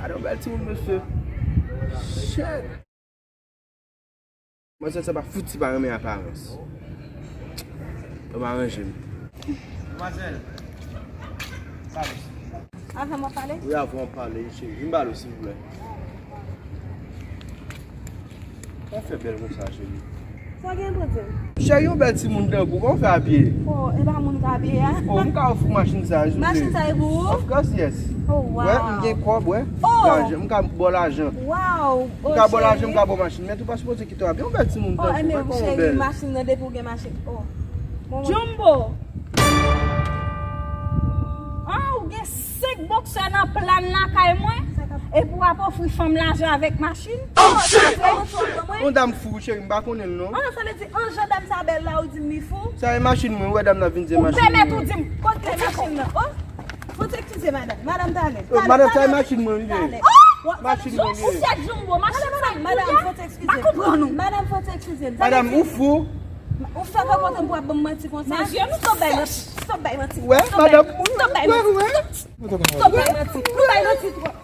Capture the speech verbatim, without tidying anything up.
Gade yon bèl timoun, mesye. Shit. Manzèl sa pa fouti pa renmen aparans. Yo pa ranje m. Manzèl. Avè m w ap pale? Wi, avè w ap pale, cheri. Vin pale, silvouplè. Sa fè bèl konsa, cheri. Sa gen pou di m? Cheri, yon bèl timoun tankou w, kòman w fè abiye? Oh, e pa moun k abiye a? Oh, m ka ofri w machin sa, silvouplè. Machin sa e pou ou? Of course, yes. Oh, wow. Wè, m gen kòb, wè. Oh! Lajan, m ka ba w lajan. Wow. M ka ba w lajan, m ka ba w machin. Men tou pa sipoze kite w abiye. Yon bèl timoun tankou w, wè kòman w bèl. Oh, cheri, machin nan depi w gen machin. Oh. Bon, Jumbo! Ah, ou gen senk bòksè nan plan lakay mwen, epi w ap ofri fanm lajan avèk machin? Oh, sa se yon chwa pou mwen. Yon dam fou, cheri, m pa konnen l non. Ah, sa vle di, an jan dam sa bèl la, ou di m li fou? Sa e machin mwen, ou wè dam nan vin di e machin mwen. Ou pèmèt ou di m, kote machin nan? Oh, fout eskize madanm. Madanm, talè. Oh, madanm, sa e machin mwen, li ye. Talè. Oh! Machin mwen, li ye. Ou fè Jumbo, machin sa. Madanm, madanm, fout eskize. Pa konprann ou. Madanm, fout eskize. Madanm, ou fou. Ou fè rankontre m pou ap ban m manti konsa? Stop bay manti. Stop bay manti. Wè, madanm. Stop bay manti. Stop bay manti. Nou bay manti twòp.